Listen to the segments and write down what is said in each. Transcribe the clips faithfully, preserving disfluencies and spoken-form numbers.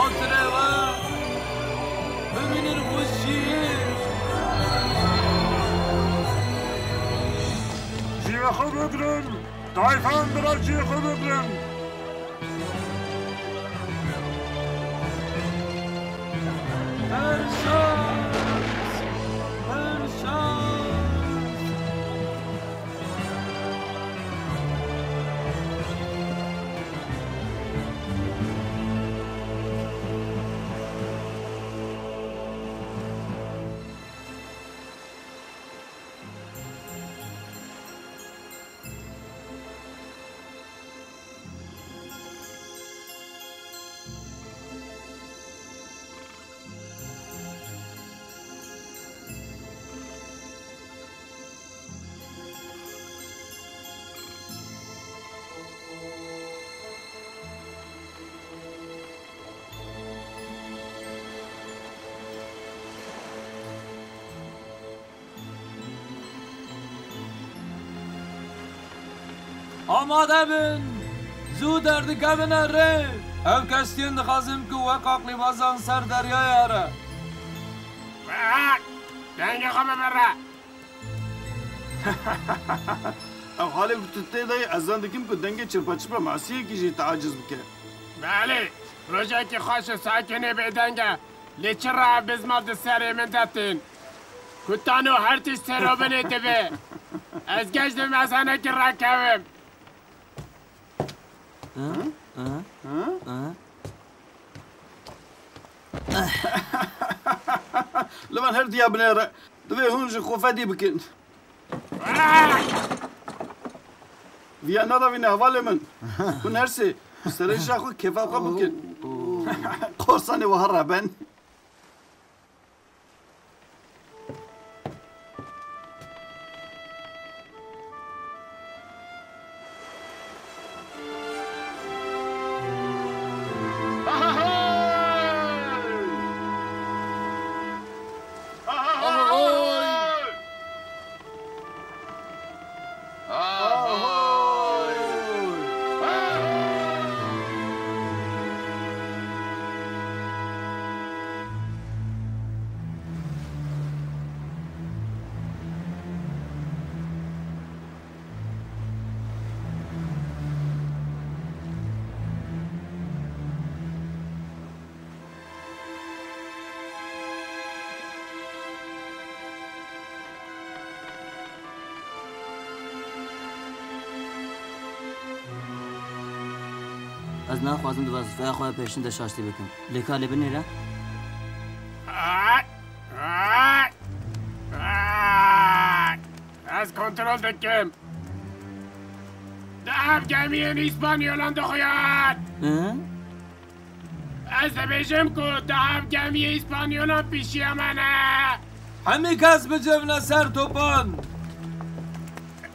Xatirê we bimînin xweşiyê. Cihê xwe bigirin, tayfan bira cihê xwe bigirin. Her şans, her şans. Amade bin! Zû derdikevine rê! Ev keştiyên dixwazin ku wek aqlîbazan ser deryayê here. Bak! Dengê xwe bibire! Ew halê ku tu tê de yî, ez zan dikim ku dengê çirpa çirpa masiyekî jî te aciz bike. Belê, rojekî xweş û sakinê bêdeng e. Lê çira ev bizma di serê min de tên? Ku tano her tişt serobinê dibe. Ez geş dibim ez henekî rakevim. Hı? Hı? Hı? Hı? Li van her diya binêre. Divê hûn ji xwe fedî bikin. Viya nadavîne hevalê min. Hûn her sê serê şa xwe kêfa xwe bikin. Qorsanê we here ben. Ez naxwazim di vazîfeya xwe ya pêşîn de şaştî bikim. Lê ka lê binêre? Ez kontrol dikim. Di ev gemiyên Îspanyolan dixuyan. Hı? Ez dibêjim ku di ev gemiyê Îspanyolan pêşiya me ne. Hemî kes bicivne ser topan.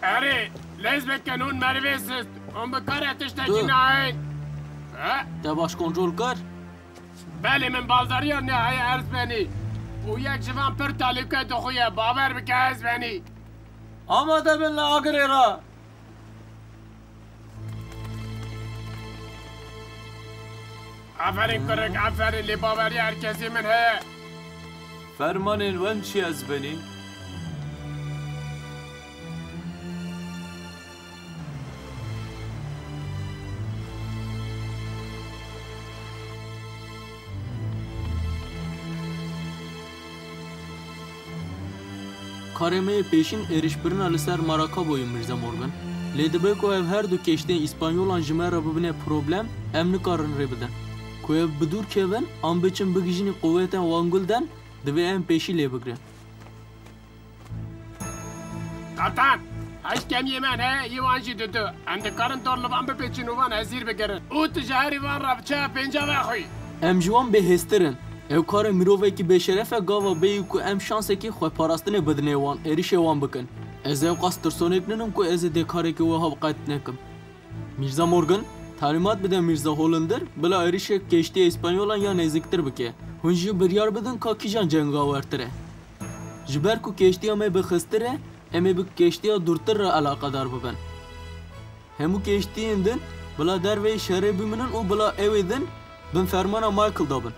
Erê, lez bikin hûn merivê sist. Hûn bi karê tiştekî nayên. He? Te baş kontrol kir? Belê, min baldariya nihayê erz benî. Û yek ji van pir talûke dixuye, bawer bike ez benî. Amade bin li agirê re. Aferin kurik, aferin, lê baweriya her kesê min heye. Fermanên wen çi ez benî? Karê me yê pêşîn êrîşbirina li ser Maracaibo ye, Mîrza Morgan. Lê dibe ku ev her du keştiyên Îspanyolan ji me re bibine problem, em nikarin rê bidin. Ku ev bi dûr kevin, an biçin bigihîjin quwetên Wangulden, divê em pêşî lê bigrin. Kaptan, heşt gemiyê me hene, yê wan jî didu. Em dikarin dor li van bipêçin û van hezîr bigirin. Û tu ji herî van re bi çaya pênca vexwî. Em ji wan bêhêztir in. Ew karê mirovekî bêşeref e, gava bêyî ku em şansekî xweparastinê bidinê wan, êrîşê wan bikin. Ez ewqas tirsonek ninim ku ez ê dê karekî wiha bi qet nekim. Mîrza Morgan, talîmat bide Mîrza Holender, bila êrîşek keştiyê Îspanyolan ya nêzîktir bike. Hûn jî biryar bidin ka kîjan cengawertir e. Ji ber ku keştiya me bi xistir e, em ê bi keştiya dûrtir re eleqedar bibin. Hemû keştiyên din bila derveyî şerê bimînin û bila ew ê din Bin fermana Michael de bin.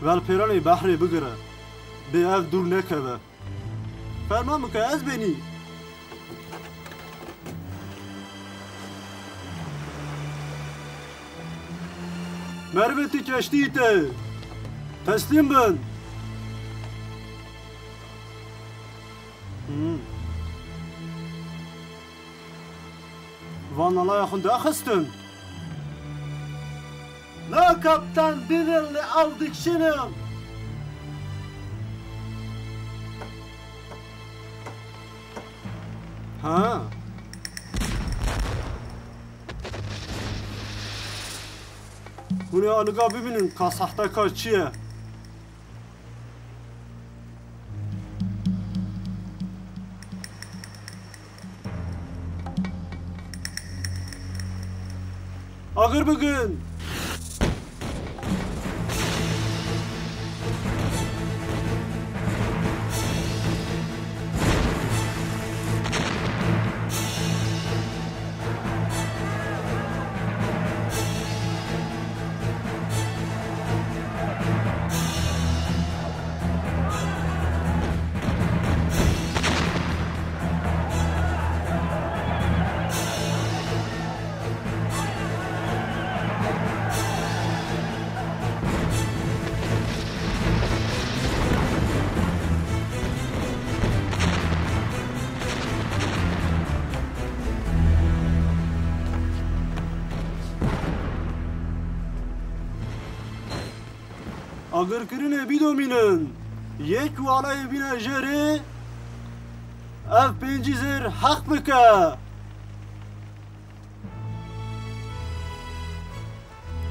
Welpêranê behrê bigire, bê ev dûr nekeve. Ferman bike, ez benî. Merivê ti keştî te. Teslîm bin. Hmm. Van alaya xwe daxistin. Na kaptan Biddle li ew dikişînin. Ha. Hûn ê aliga bibînin ka sehtekar çi ye. Agir bikin! Agirkirinê bîdomînin. Yê ku alayê bîne jêrê, ev pêncî zêr heq bike.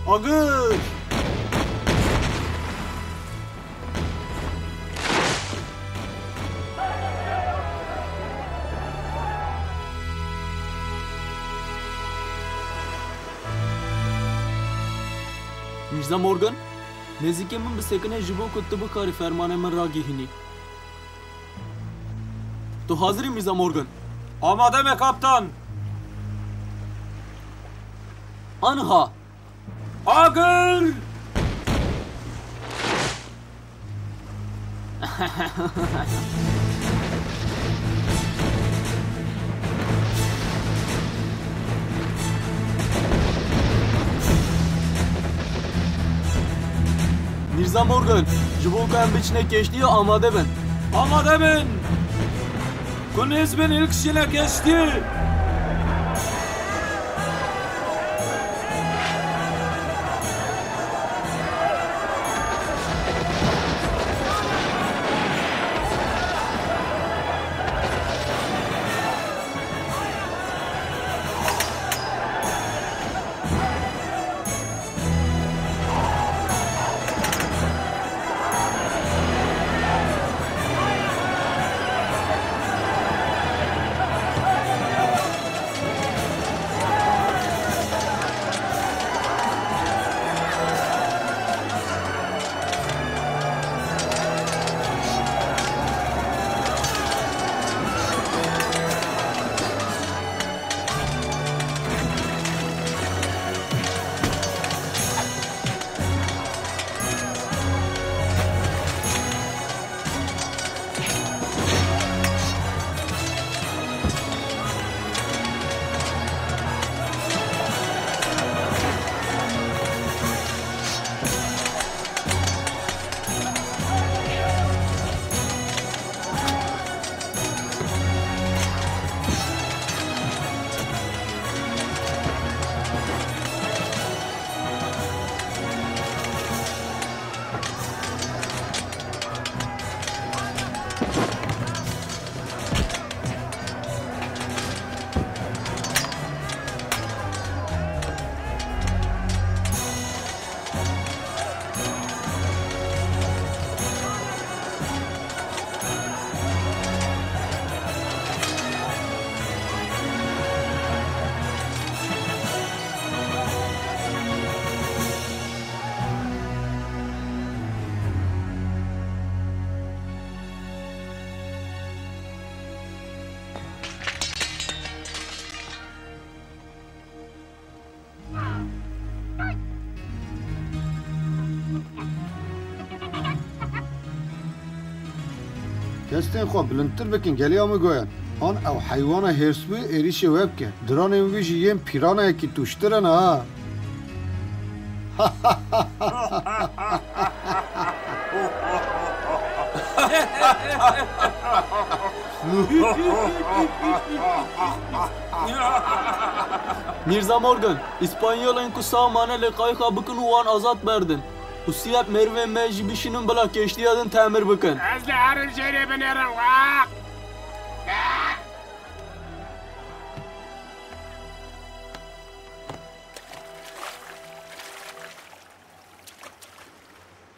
Agir! Mîrza Morgan, nêzîkê min bisekine ji bo ku tu bikarî fermanê min ragihînî. Tu hazir î, Mîrza Morgan? Amade me, kaptan. Aniha. Agir! Mîrza Morgan, ji bo ku em biçine keştiyê, amade bin. Amade bin! Ku nêz bin, hilkişîne keştiyê! Destên xwe bilindtir bikin, gelî ya min goyan. An ew heywana hêrsbû êrîşê we bike. Diranên wî jî yên pîranayekî tûştir in ha. Mîrza Morgan, Îspanyolên ku sax mane lê qayîxa bikin û wan azad berdin. Û siyep merivên me jî bişînin bila keştiya din temir bikin. Ez li herim jêrê binêrim. Waq!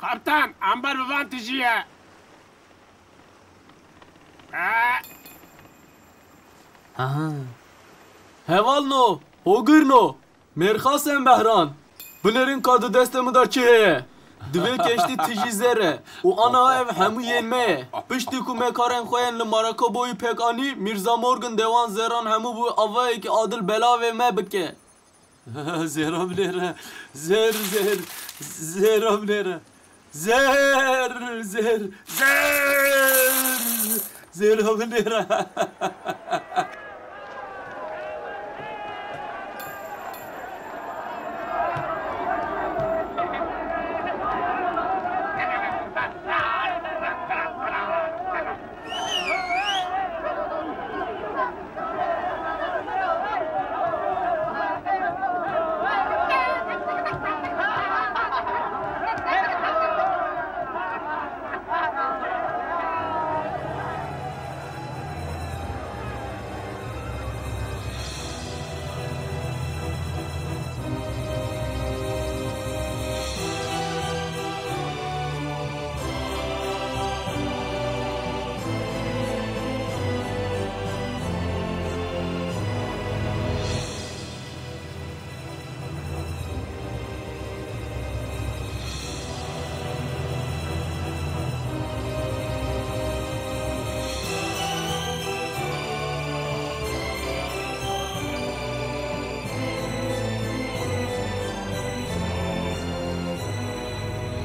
Kaptan, ambar bi van tijî ye. Aha. Hevalno, hogirno, mêrxasên behran. Binêrin ka di destê min de çi heye. Divê keştî tijî zer e û aniha ev hemû yên me ye. Piştî ku me karên xwe yên li Marakaboyî pêk anî, Mîrza Morgan dê wan zeran hemû bi avayekî adil belavê me bike. Zêra binêre. Zer, zer. Zêra binêre. Zer, zer, zer. Zêra binêre.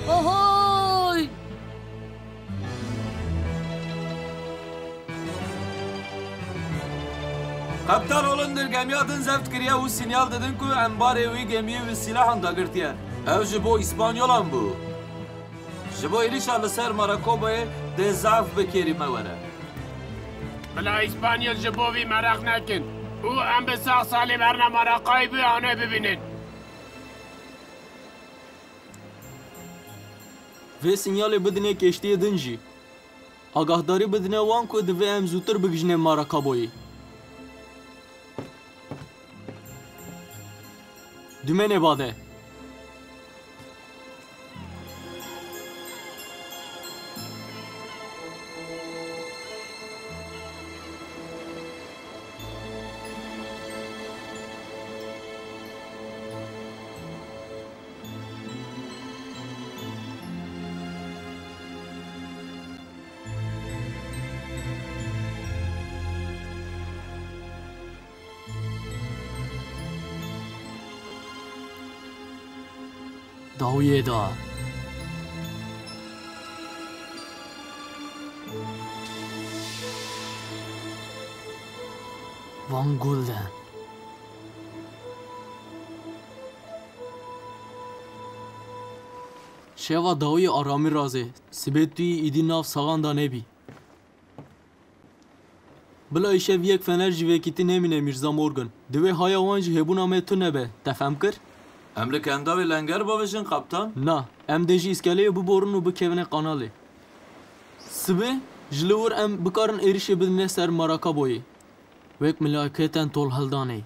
Ahoy! Kaptan Hollander gemiya din zeft kiriye û sinyal didin ku em barê wî gemiyê bi silahan dagirtiye. Ew ji bo Îspanyolan bû. Ji bo êrîşa li ser Marakobayê dê zaf bi kêrî me were. Bila Îspanyol ji bo vî meraq nekin û em bi sax salê berna Marakayê bû anê bibînin. Vê sinyalê bidinê keştiyê din jî. Agahdarî bidine wan ku divê em zûtir bigihîjinê Marakaboyê. Dûmenê bade. Dawiyê de. Van Gulden. Şeva dawiyê aramî razê, sibê tu yî îdî nav saxan de nebî. Bila îşev yek fener ji vêkîtî nemîne Mîrza Morgan. Divê haya wan ji hêbûna me tune be. Te fehm kir? Em li Kendavê Lenger bavêjin, kaptan? Na, em dê ji îskeleyê biborin û bikevine kanalê. Sibê ji li wir em bikarin êrişê bidine ser Marakaboyê. Wek milaketên tolhildanê.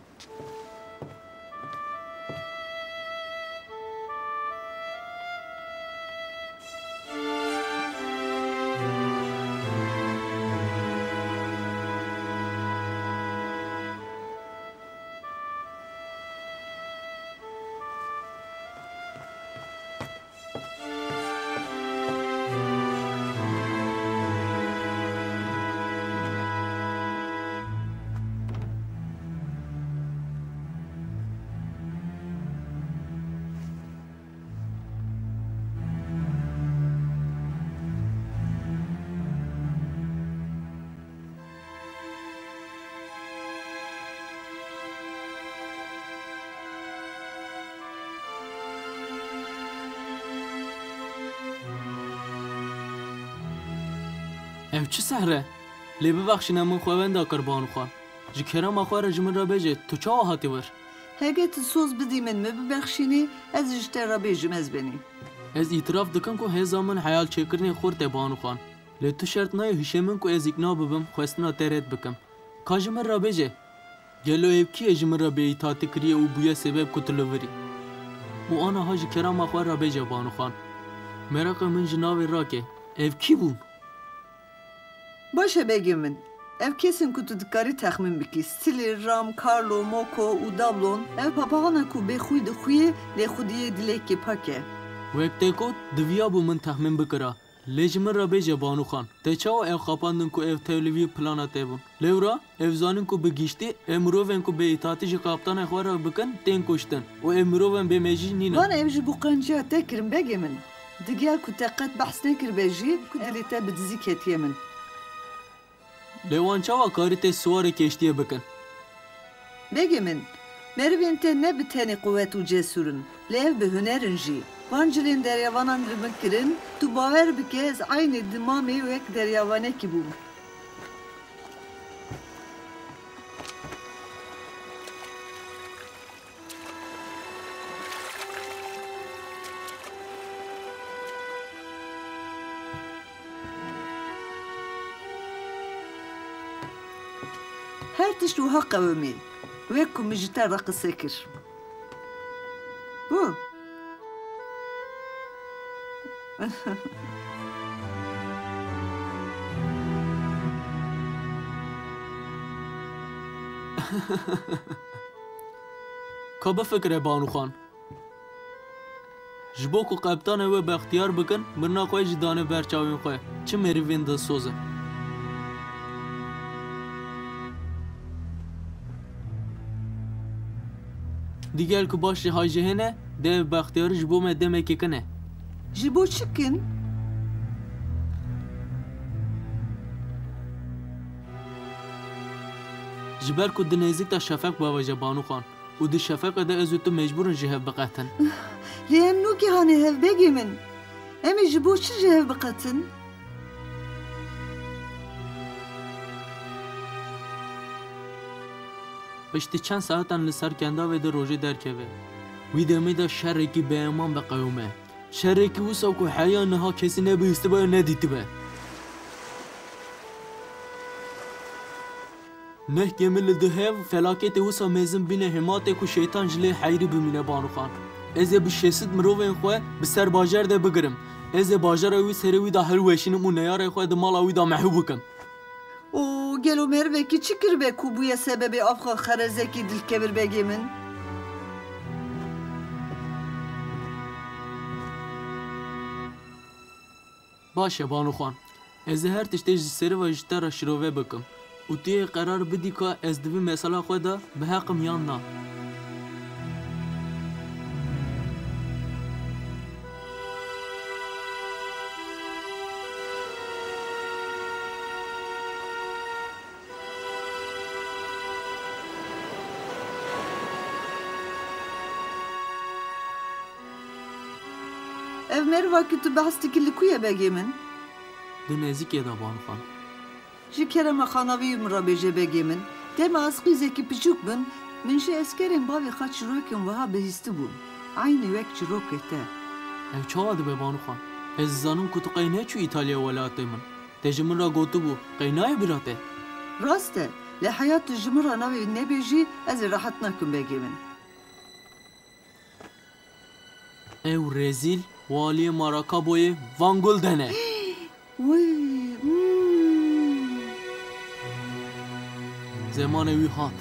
Ev çi sehr e? Lê bibexşîne min xwe wenda kir Banûxan. Ji kerema xwe re ji min re bêje, tu çawa hatî wir? Heke tu soz bidî min, min bibexşînî, ez ji te re bêjim ez benî. Ez îtiraf dikim ku hêza min heyal çêkirinê xurt e Banûxan. Lê tu şert nayê hişê min ku ez îkna bibim, xwestina te red bikim. Ka ji min re bêje, gelo ev kî ye ji min re bêîtatî kiriye û bûye sebeb ku tu li vir î? Û aniha ji kerema xwe re bêje Banûxan. Mereqê min ji navê rake. Ev kî bûn? Baş e begê min. Ev kes in ku tu dikarî texmîn bikî. Stilî, Ram, Karlo, Moko û Dablon, ev papaxan e ku bêxwî dixwî, lê xwediyê dilekê pak e. Wek te got, diviyabû min texmîn bikira. Lê ji min re bêje Banûxan, te çawa ew xapandin ku ev tev li vî plana te bûn? Lewra, ew zanin ku bi giştî, ev mirovên ku bêîtatî ji kaptanê xwe re bikin, tên kuştin û ev mirovên bêmejî nîne. Van ev ji bo qenciya te kirin begê min. Digel ku te qet behs nekiribe jî, ku dilê te bi dizî ketiye min. Lê wan çawa karî te siwarê keştiyê bikin? Begê min, merivên te ne bi tenê quwet û cesûr in, lê ev bi huner in jî. Van cilên deryavanan li min kirin, tu bawer bike ez eynî dimamê wek deryavanekî bûm. Her tişt wiha qewimî, wek ku min ji te re qise kir. Bû. Ka bifikire Banûxan. Ji bo ku qeptanê we bextiyar bikin, mirina xwe jî dane ber çavên xwe. Çi merivên dilsoz in. Digel ku baş jî hay jê hene, dê ev bextiyarî ji bo me demekê kin e. Ji bo çi kin? Ji ber ku di nêzîk de şefeq bavêje Banûxan. Û di şefeqê de ez û tu mecbûr in ji hev biqetin. Lê em nûkê hanê hev begê min. Em ê ji bo çi ji hev biqetin? Piştî çend saetan li ser kenda vê di rojê derkeve. Wî demê de şerekî bêeman biqewime. Şerekî wisa ku heya niha kesî nebihîstibe û nedîtibe. Neh gemî li du hev felaketê wisa mezin bîne hêmatê ku şeytan ji lê heyrî bimîne Banûxan. Ez ê bi şêst sed mirovên xwe bi ser bajar de bigirim. Ez ê bajara wî serê wî de hilweşînim û neyarê xwe di mala wî de mehû bikim. Û gelo merivekî çi kiribe ku bûye sebebê avxa xerezekî dilkevir begê min? Baş e, Banûxan. Ez ê her tiştê ji serî ve ji te re şirove bikim. Û tu yê qerar bidî ka ez di vî mesela xwe de bi heq im yan na. Ev meriva ku tu behs dikî li ku ye begê min? Di nêzîkê de Banûxan. Ji kerema xanavî min re bêje begê min. Dema ez qîzekî piçûk bim, min ji eskerên bavê xwe çîrokên wiha bihîstibûn. Eynî wek çîrokê te. Ev çawa dibe Banûxan? Ez dizanim ku tu qey neçû Îtalya welatê min. Te ji min re gotibû, qey nayê bira te? Rast e, lê heya tu ji min re navê nebêjî, ez ê rehet nakim begê min. Ew rezîl waliyê Marakaboyê Van Gulden e. Wî, hmm. Zemanê wî hat.